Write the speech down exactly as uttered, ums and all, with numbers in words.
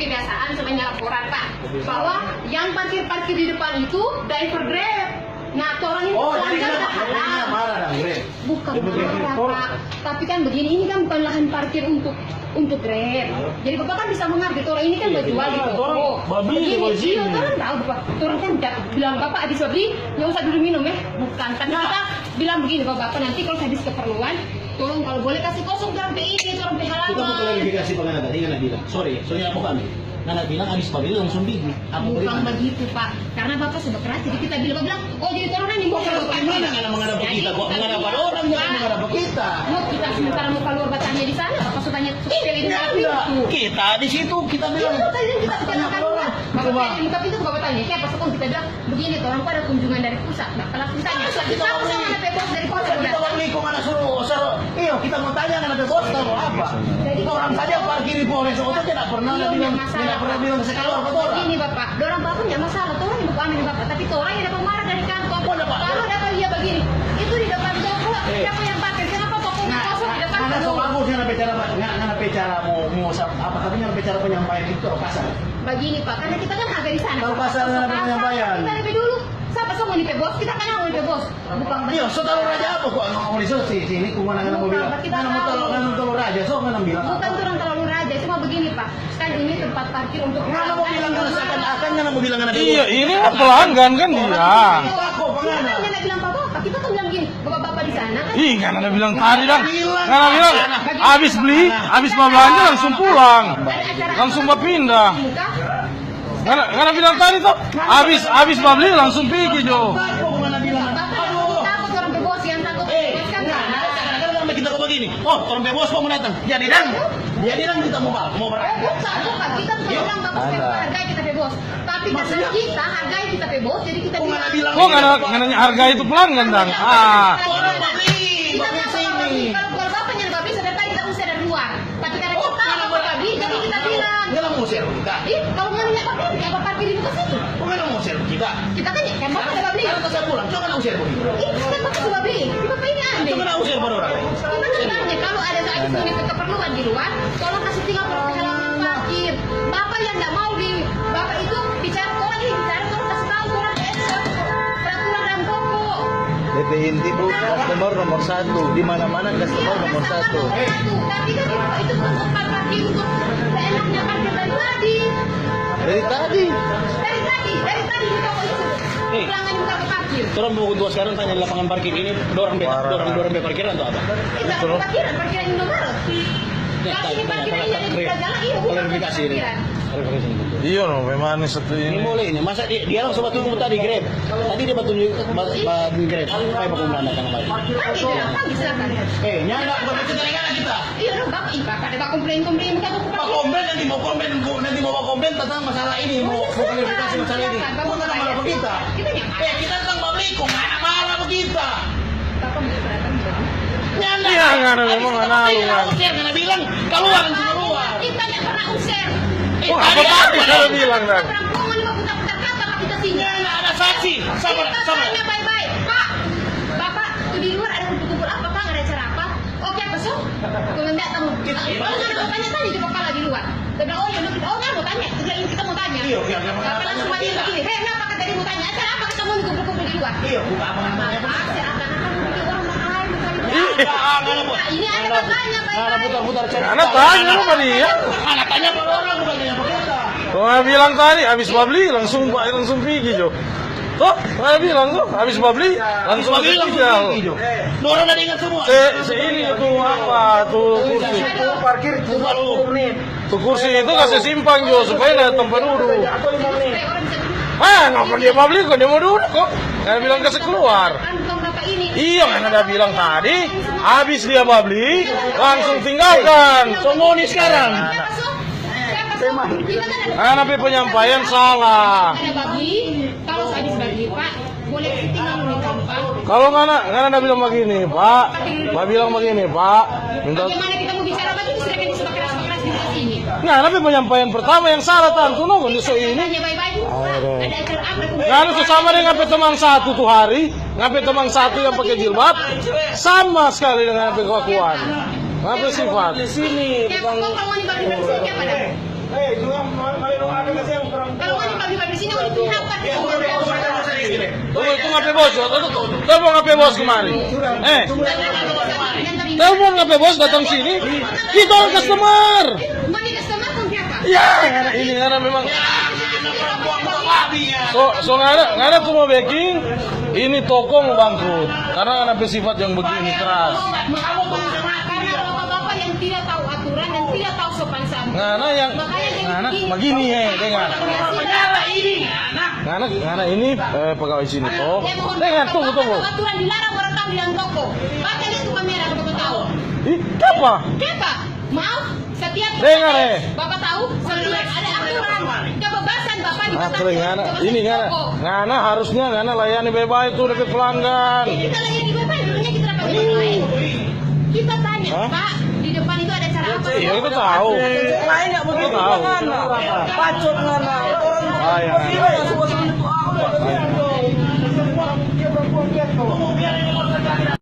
Kebiasaan sebenarnya laporan, Pak, bahwa yang parkir-parkir di depan itu driver Grab. Nah, torang ini pelanggar. Oh, jadi kenapa? Kenapa marah dong, Grab? Bukan marah, Pak. Tapi kan begini, ini kan bukan lahan parkir untuk, untuk Grab. Jadi Bapak kan bisa mengerti, torang ini kan bajual di toko. Babli di sini. Iya, torang tahu, Bapak. Torang kan bilang Bapak habis babli, nggak usah dulu minum, ya. Bukan. Tapi kita bilang begini, Bapak, nanti kalau habis keperluan, tolong kalau boleh kasih kosong torang pe ini, torang pe halaman. Kita mau klarifikasi pa ngana tadi, ngana bilang. Sorry, soalnya apa kami? Ngana bilang abis pabila langsung pigi. Apa bagaimana? Bukan begitu, Pak. Karena Bapak sudah keras, jadi kita bilang, Bapak bilang, "Oh, jadi torang ini mau." Kok ngana pa kita? Kok ngana pa orang, jangan ngana pa kita. Mau kita sementara mau keluar, Bapak tanya di sana, Bapak suka tanya, "Ih, ini enggak, enggak. Kita di situ, kita bilang. Iya, tadi kita bilang keluar. Bapak tanya, buka pintu, Bapak tanya, siapa?" Kita bilang, "Begini, torang ada kunjungan dari pusat." Nah, kalau kita tanya, kita mau sama ngana pe bos dari pusat, kita mau beli, kok ngana suruh, suruh, iyo, kita mau tanya ngana pe bos tahu apa? Jadi orang saja parkir di Polres Oto, tidak pernah ada bilang, tidak pernah bilang sekeluar ke torang. Begini, Bapak, dorang Bapak punya masalah, torang yang bukan ini, Bapak, tapi torang yang dapat marah dari kantor. Kalau dapat dia begini, itu di depan toko, siapa yang pakai? Kenapa toko kosong di depan toko? Nah, ngana so bagus, ngana pe cara, ngana, ngana pe cara mau, mau sa-, apa, tapi ngana pe cara penyampaian itu terlalu kasar. Begini, Pak, karena kita kan harga di sana. Terlalu kasar ngana pe penyampaian. Kita lebih dulu. Sapa so ngoni pe bos? Kita kan ngoni pe bos. Bukan. Iyo, so talalu raja apa kok? Ngoni so si, si ini, kumaha ngana mo bilang? Ngana mo talalu, ngana mo talalu raja, so ngana bilang apa? Bukan torang talalu raja, cuma begini, Pak. Kan ini tempat parkir untuk pelanggan. Ngana mo bilang ngana seakan-akan ngana mo bilang ngana pe bos. Iya, ini kan pelanggan kan dia. Kita kok, kita kan ngana bilang apa-apa, kita kan bilang gini, bapak-bapak di sana kan. Ih, ngana ada bilang tadi dang. Ngana bilang, abis beli, abis babelanja langsung pulang. Langsung bapindah. Ngana, ngana bilang tadi to, abis, abis babli langsung pigi jo. Bapak, ngana bilang, aduh. Takut orang pe bos, yang takut orang pe bos kan. Nah, nah, sekarang kan kita kok begini. Oh, orang pe bos kok mau datang. Jadi dang, jadi dang kita mau bal-, mau berangkat. Bukan, bukan. Kita bukan bilang bagus, hargai kita pe bos. Tapi karena kita hargai kita pe bos, jadi kita bilang. Kok ngana, ngana hargai itu pelanggan dang? Ah. Orang babli, babli sini. Kalau, kalau bapaknya babli, sudah tadi kita usir dari luar. Tapi karena kita mau babli, jadi kita bilang. Ngana mo usir kita? Ih, kalau ngana nyapa, apa parkir di muka situ? Kok ngana mo usir kita? Kita kan, kan bapak ada babli. Sekarang kita pulang, coba ngana usir kita. Ih, kan bapak sudah babli. Bapak ini aneh. Coba ngana usir baru orang. Kita kan tanya, kalau ada saat itu keperluan di luar, tolong kasih tinggal baru ke halaman parkir. Bapak yang nggak mau di, bapak itu bicara, tolong ini bicara, tolong kasih tahu, tolong ke peraturan dan toko. Depe inti, Bu, customer nomor satu. Di mana-mana customer nomor satu. Iya, customer nomor satu. Tapi kan itu, itu tempat parkir untuk seenaknya parkir dari tadi. Dari tadi? Dari tadi, dari tadi di toko itu. Nih. Pelanggan buka parkir. Torang mo tua sekarang tanya di lapangan parkir ini, dorang be-, dorang, dorang be parkiran atau apa? Itu parkiran, parkiran Indomaret. Kalau ini parkiran ini ada di jalan, iya, bukan parkiran. Klarifikasi ini. Klarifikasi ini. Iya, no, memang ini satu ini. Ini boleh ini. Masa dia, dia langsung batunjuk tadi Grab. Tadi dia batunjuk ba-, ba-, Grab. Ayo, baku datang kembali. Pagi, pagi, silakan. Eh, nyanda, bukan itu dari kita. Iya, no, Bapak, ih, Bapak ada bakomplain-komplain, bukan aku pakai. Bakomplain nanti mau komplain, bu-, nanti mau bakomplain tentang masalah ini, mau, mau klarifikasi masalah ini. Bukan masalah kita. Kita yang Eh, kita datang babli, kong ngana marah bagitu. Bapak mau berantem, Bang? Nyanda. Iya, ngana memang ngana lu, kan. Usir, ngana bilang, keluar, langsung keluar. Kita nggak pernah usir. Eh, wah, apa tadi ngana bilang, dang? Perempuan ini mau putar-putar kata sama kita sini. Nyanda ada saksi. Sabar, sabar. Kita tanya baik-baik. Pak, Bapak tuh di luar ada kumpul-kumpul apa, Pak? Ada acara apa? Oke, apa so? Kalau enggak, kamu. Kita, kalau nggak ada mau tanya, tanya di kepala di luar. Dia bilang, "Oh, iya, kita, oh, nggak mau tanya." Dia bilang, "Kita mau tanya." Iya, iya, iya, mau tanya, tanya. Tapi langsung dia begini, "Hei, kenapa kata dia mau tanya? Acara apa ketemu di kumpul-kumpul di luar?" Iya, bukan apa namanya. Apa sih, akan-akan begitu orang mau air, bukan. Iya, nggak ada, Bu. Nah, ini ada katanya, baik-baik. Putar-putar cerita. Anak tanya apa dia? Anak tanya apa orang, bukan tanya apa kita. Kong ngana bilang tadi, abis babli, langsung, langsung pigi jo. Toh, ngana bilang toh, abis babli, langsung babli, langsung pigi jo. Dorang ada ingat semua. Se, se ini jo tu apa, tu kursi. Parkir sepuluh menit. Tu kursi itu kasi simpang jo, supaya ada tempat duduk. Ah, ngapa dia babli kong dia mo duduk kong? Ngana bilang kasi keluar. Iya, ngana ada bilang tadi, abis dia babli, langsung tinggalkan. So ngoni sekarang. Ngana pe penyampaian salah. Ada babli, kalau habis babli, Pak, boleh kasi tinggal dulu, Pak. Kalau ngana, ngana ada bilang begini, Pak. Ba bilang begini, Pak. Minta. Bagaimana kita mau bicara begitu, sedangkan dia sudah keras-keras di sini? Ngana pe penyampaian pertama yang salah, tantu no, kondisi ini. Tanya baik-baik. Ada acara apa? Ngana so sama deng ngana pe temang satu tu hari. Ngana pe temang satu yang pake jilbab, sama skali deng ngana pe kelakuan. Ngana pe sifat. Di sini, tukang. Kok kamu di balik dari sini apa dah? Tunggu, tunggu, apa bos? Telepon apa bos kemari? Eh, telepon apa bos datang sini? Kita orang customer. Bukan di customer pun siapa? Ya, ngana ini ngana memang. So, so ngana, ngana tu mau beking, ini toko mau bangkrut. Karena ngana pe sifat yang begini keras. Karena bapak-bapak yang tidak tahu aturan dan tidak tahu sopan santun. Ngana yang, makanya jadi ngana begini, eh, dengar. Ngana ini, ngana. Ngana, ngana ini, eh, pegawai sini, toh. Ya, mohon maaf, tunggu, tunggu. Aturan dilarang orang tamu di dalam toko. Bapak lihat tuh kamera, Bapak tahu. Ih, kenapa? Kenapa? Maaf, setiap dengar, eh. Bapak tahu, setiap ada aturan kebebasan Bapak di, ah, toko. Ini ngana, ngana harusnya ngana layani baik-baik tuh dekat pelanggan. Jadi kita layani baik-baik, makanya kita dapat dibayar. Kita tanya, hah? Pak, di depan itu ada cara apa? Iya, itu tahu. Lain nggak begitu, tahu. Jangan, Pak. Pacot, ngana. Orang, ah, iya, iya.